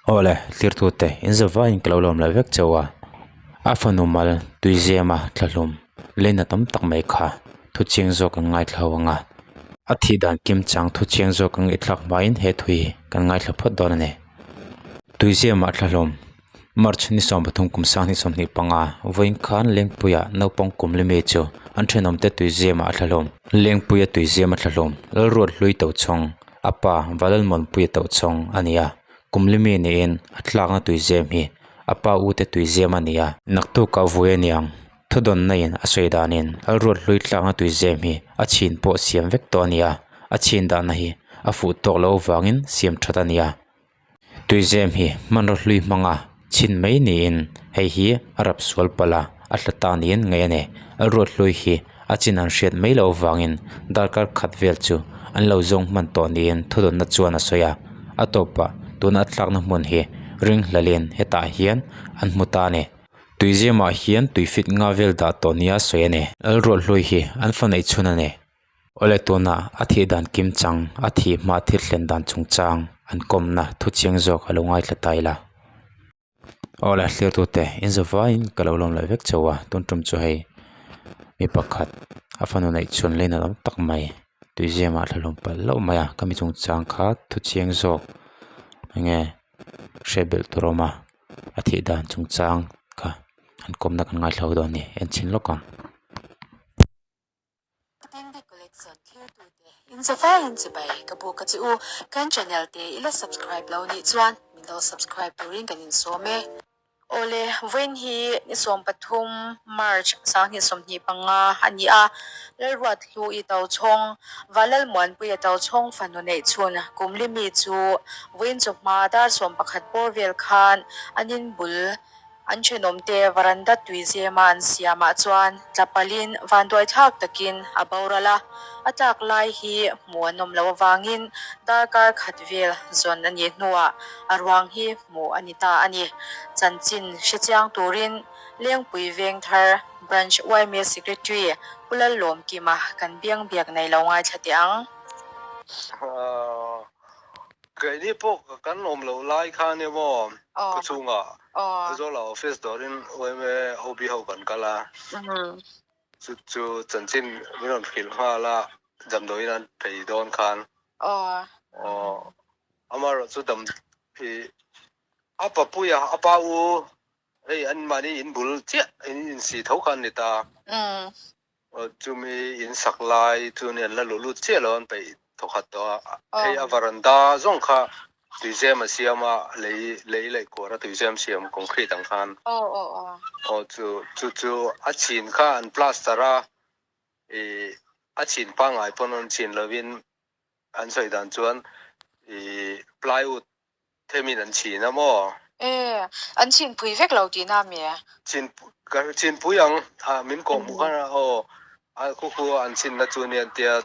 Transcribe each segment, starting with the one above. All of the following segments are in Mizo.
Awle, tlirtute, in zavaiin ka lo lawm leh vek chauh a. A fanu mal tuizema thlahlum leina tam tak mai kha thu chiang zawk an ngaithla ho ang a. A thih dan kim chang thu chiang zawk ang i thlak hmain he thu hi kan ngaithla phawt dawn a ni. Tuizema thlahlum March ni 13 kum 2025 vawiin khan Lengpuia naupang kum limi chu an thenawmte tuizema a thlahlum. Lengpuia tuizema thlahlum Lalruat hlui Tochhawng a pa Valalmuanpuia Tochhawng a ni a. Kum limi niin a tlakna tuizem hi a pa ute tuizem a ni a. Naktukah vui a ni ang. Thudawnna in a sawi danin Lalruat hlui tlakna tuizem hi a chhin pawh siam vek tawh a ni a. A chhin dahna hi a fuh tawk loh avangin siam that a ni a. Tuizem hi hmanraw hlui hmanga chhin mai niin hei hi a rap sual palh a, a hla ta niin ngaih a ni. Lalruat hlui hi a chin an hriat mai loh avangin darkar khat vel chu an lo zawng hman tawh niin thudawnna chuan a sawi a. A tawpah tuna a tlakna hmun hi ring hlalin hetah hian an hmu ta a ni. Tuizemah hian tui fit nga vel dah tawh nia sawi a ni. Lalruat hlui hi an fa neih chhun a ni. Awle tunah a thih dan kim chang, a thih hma thil thlen dan chungchang an kawmna thu chiang zawk a lo ngaithla ta ila. Awle thlir tute in zavaiin ka lo lawm leh vek chauh a, tun tum chu hei mi pakhat a fanu neih chhun lei na lam tak mai tuizemah thlahlum palh hlauh mai a, ka mi chungchang kha thu chiang zawk enge hriat belh tur a awm a, a thih dan chungchang kha an kawmna kan ngaithla ho dawn a ni, en chhin lawk ang. Tengbe Collection thirtute in zavaiin chibai ka buk a che u. Kan channel te i la subscribe lo nih chuan min lo subscribe turin kan insawm e. Awle, vawiin hi ni 13 March 2025 a ni a, Lalruat Hlu-i Tochhawng, Valalmuanpuia Tochhawng fanu neih chhun kum limi chu vawiin chawhma dar 11 bawr vel khan an inbul An thenawmte varanda tuizema an siamah chuan tlapalin vanduaithlak takin a boral a, a tlak lai hi hmuh an awm loh avangin darkar khat vel zawn a nih hnuah a ruang hi hmuh a ni ta a ni. Chanchin hrechiang turin Lengpui Vengthar Branch yma Secretary Pu Lallawmkima kan biang biak nei lo ngaithla teh ang. Keini pawh kan awm loh lai khan emaw khawchhungah Aizawl-ah office dawrin yma OB ho kan kal a, chu chu chanchin min rawn hrilh nghal a, damdawiin an phei dawn khan. Amaherawh chu dam ih a papuia a pa u hei an mahni in bul chiah in insi tho khan a ni ta. Chumi in sak lai chu ni an la luh lut chiah lo an peih thawkhat tawh a, hei a varanda zawng kha tuizem a siam a, lei lei leh kuar a tuizem siam concrete ang khan aw chu chu chu a chhin kha an plaster a, ih a chhin pangngai pawn an chhin lovin an sawi dan chuan ih plywood Themin an chhin a maw? E, an chhin pui vek lo tihna mi? Chhin, ka chhin pui ang, a min kawh hmuh khan aw, a khu khu an chhinna chu nia an tia,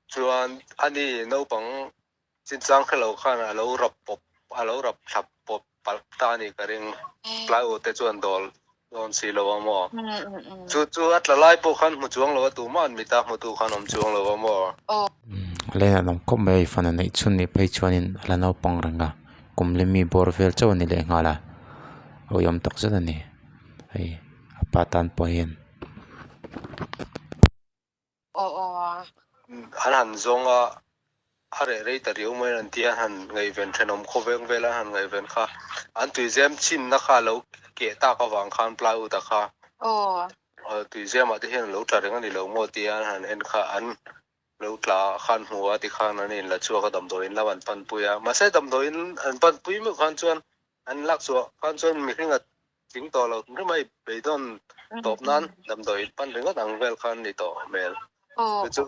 chuan ani naupang chinchang hre lo khan a lo rap pawp, a lo rap thlap pawp palh ta a nih ka ring, plywood te chuan dawl dawn si lo a maw? Chu chu a tla lai pawh khan hmu chuang lo a, tumah an mita hmutu khan awm chuang lo a maw? A leng an awm khawp mai a, fana neih chhun nih phei chuanin a la naupang reng a, kum leh mi bawr vel chauh a ni leh nghal a, awihawm tak zet a ni hei a pa tan pawh hian. An han zawng a, a reh rei ta riau mai an ti a, an han ngaihven thenawm khawveng vel an han ngaihven kha, an tuizem chhinna kha a lo keh tak avang khan plywood a kha tuizemah te hian a lo tla reng a ni lo maw tia an han en kha an lo tla khan hmu a tikhan an inla chhuak a damdawiin lam an panpui a, mahse damdawiin an panpui meuh khan chuan an lak chhuah khan chuan mihring a tling tawh lo hrim a, beidawn tawp nan damdawi pan ringawt ang vel khan ni tawh hmel. Chu chu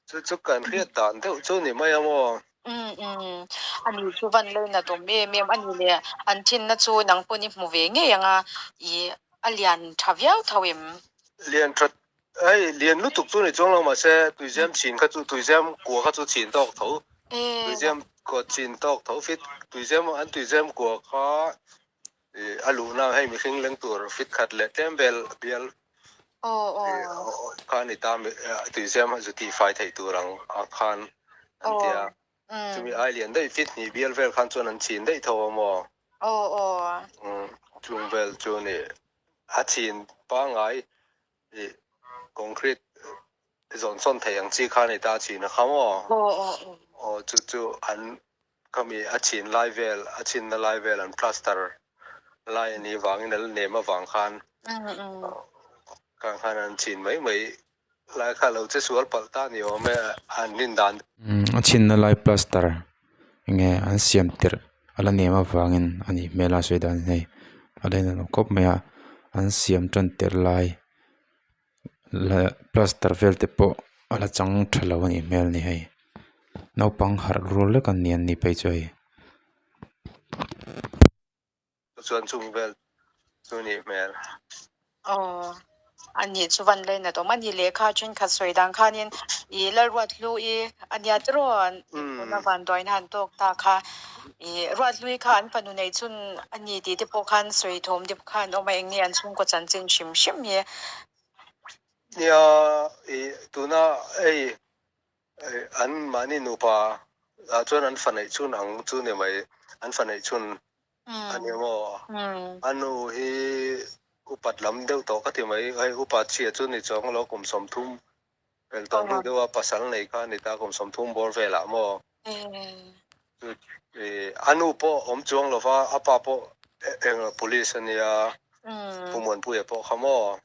chu chu kan hriat dan deuh chu ni mai a maw? Umm umm ani chu van lei nat awm em em ani le an thinna chu nang pawn i hmu ve ngei ang a i a lian tha viau tho em? Lian tha Hei lian lutuk chu ni chuang lo mahse tuizem chhin kha chu tuizem kua kha chu chhin tawk tho tuizem kua chhin tawk tho fit tuizem an tuizem kua kha ih a luhna hei mihring leng tur fit khat leh tlem vel bial kha a ni ta tuizem zu tihfai theih tur ang ang khan an ti a. Chumi ai lian daih feet hnih bial vel khan chuan an chhin daih tho a maw? Aw aw. Chung vel chu ni a chhin pangngai ih concrete zawn sawn thei ang chi kha a ni ta a chhin a kha maw? Aw aw aw. Aw chu chu an khami a chhin lai vel a chhinna lai vel an plaster lai a nih vangin a la nem avang khan khang khan an chhin mai mai Lai kha lo che sual palh ta ni awm e an rin dan. A chhinna lai plaster enge an siam tirh a la nem avangin a nih hmel a sawi dan hei a la inang lo khawp mai a an siam tan tirh lai plaster vel te pawh a la chang tha lo a nih hmel a ni hei naupang harh rual lek an ni an ni phei chu hei. Chuan chung vel chu nih hmel. Aw, a nih chu van lainat awm a ni lehkha thenkhat sawi dan khanin i Lalruathlu i a nia tiraw tuna van duaina an tawk ta kha i Ruathlui kha an fanu nei chhun a ni tih te pawh khan sawi thawm te pawh khan an awm a eng nge an chhungkaw chanchin hrim hrim hi. Nia i tuna hei an mahni nupa ah chuan an fa neih chhun ang chu ni mai an fa neih chhun a ni maw? A nu hi upat lam deuh tawh ka ti mai, hei upa chhia chu ni chuang lo kum 30 pel tawh hnu deuha pasal nei kha a ni ta kum 30 bawr velah maw? A nu pawh awm chuang lo va, a pa pawh eng police a nia, Pu Muanpuia pawh kha maw?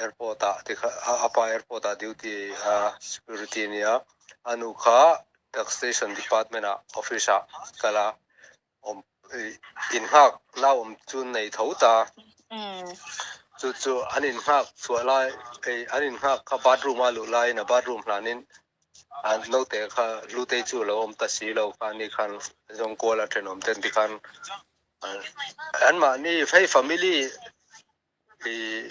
Airport ah tikha a pa airport ah duty a security a nia, a nu kha taxation department ah office ah kal a. awm innghak la awm chu nei tho ta chu chu an innghak chhuah lai ei an innghak kha bathroom a luh laiin a bathroom hlanin an naute kha hlutei chu a lo awm ta si lo kha ani khan zawng kual a thenawm ten tikhan anmahni hei family ih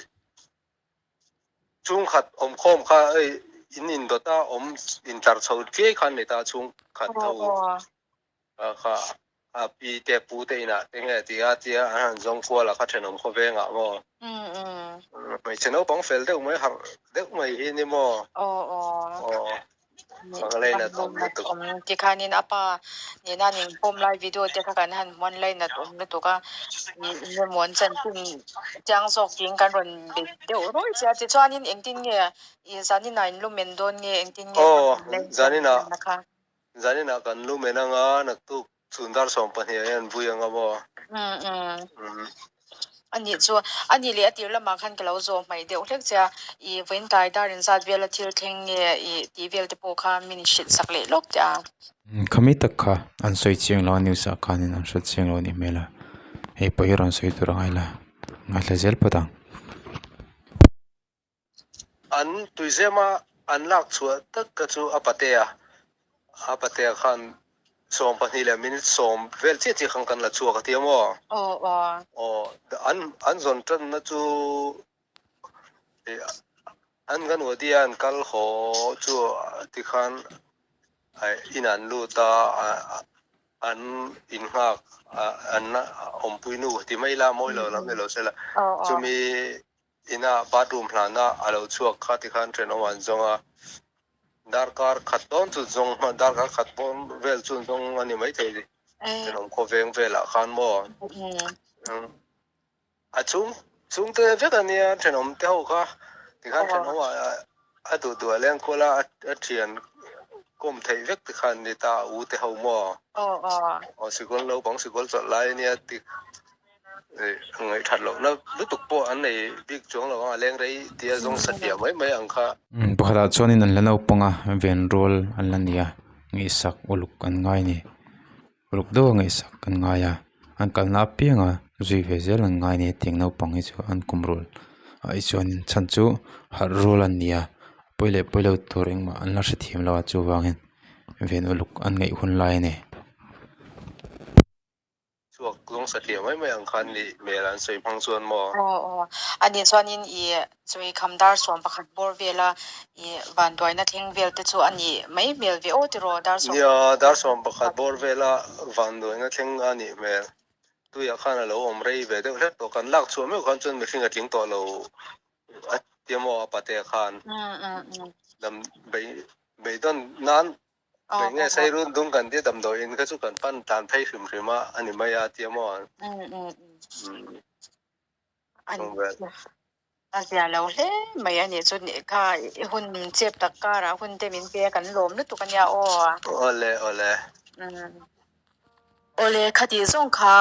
chhungkhat awmkhawm kha hei in indawt a awm intlar chho chiai khan nei ta chhungkhat ho. Kha a pi te pu te inah te nge ti a tia an han zawng kual a kha thenawm khawveng ah maw hmeichhe naupang fel deuh mai harh deuh mai hi ni maw aw ka lainat awm lutuk tikhanin a pa nena an inpawm lai video te kha kan han hmuan lainat awm lutuk a emaw an chanchin chiang zawk tiin kan rawn be deuh ruai che a tichuanin engtin nge i zaninah in lumen dawn nge engtin nge aw zaninah Zaninah kan lu men anga naktuk chhun dar 12 ah hian vui anga maw? Umm. A nih chu, a nih leh a tir lamah khan ka lo zawh hmaih deuh hlek che a, i vawiin tlai dar inzat vela thil thleng nge i tih vel te pawh kha min hrilh sak leh lawk teh a. Khami tak kha an sawi chiang lo a news ah khanin an hrilh chiang lo a nih hmel a, hei pawh hi rawn sawi tur a ngai la, ngaithla zel phawt ang. An tuizema an lak chhuah tak ka chu a patea, a patea khan 12 leh minute 10 vel chiah chiah khan kan la chhuak a ti a maw? Aw aw. Aw, an an zawn tanna chu an kan wadi a an kal haw chu tikhan in an lut a, an innghak an awmpui nu ti mai la mawi lo lam ni lo se la chumi Ina bathroom hlana a lo chhuak kha tikhan thenawm an zawng a, darkar khat dawn chu zawng hman darkar khat bawm vel chu an zawng a ni maithei thenawm khawveng velah khan maw a chhung chhungte vek a nia thenawm te ho kha tikhan thenawm ah a duh duh a leng kual a a thian kawm theih vek tikhan ni ta a u te ho maw aw sikul naupang sikul chawlh lai a nia ti Ngaihthat lohna lutuk pawh an nei bik chuang lo ang a leng rei tia zawng satliah mai mai ang kha. Pakhatah chuanin an la naupang a, ven rual an la ni a, ngaihsak uluk an ngai a ni. Uluk deuha ngaihsak an ngai a, an kalna apianga zui ve zel an ngai a ni hetiang naupang hi chu an kum rual ah hi chuanin chhan chu harh rual an ni a, pawi leh pawi lo tur engmah an la hrethiam lo a chuvangin ven uluk an ngaih hun lai a ni. Chhuak zawng satliah mai mai ang khan nih hmel an sawi hmang chuan maw? Aw aw. A nih chuanin i chawi kham dar 11 bawr vela i vanduaina thleng vel te chu a nih mai hmel ve aw tiraw dar 11. Nia, dar 11 bawr vela vanduaina thleng a nih hmel. Tuiah khan a lo awm rei ve deuh hlek tawh. Kan lak chhuah meuh khan chuan mihring a tling tawh lo a tia maw a patea khan. Dam beidawn nan. Eng nge Sairun dung kan tia damdawi in kha chu kan pan tlan phei hrim hrim a a ni mai a tia maw? A zia lo hle mai a nih chu kha i hun chep tak karah hun te min pe a kan lawm lutuk a nia aw. Awle awle. Awle khatih zawng kha.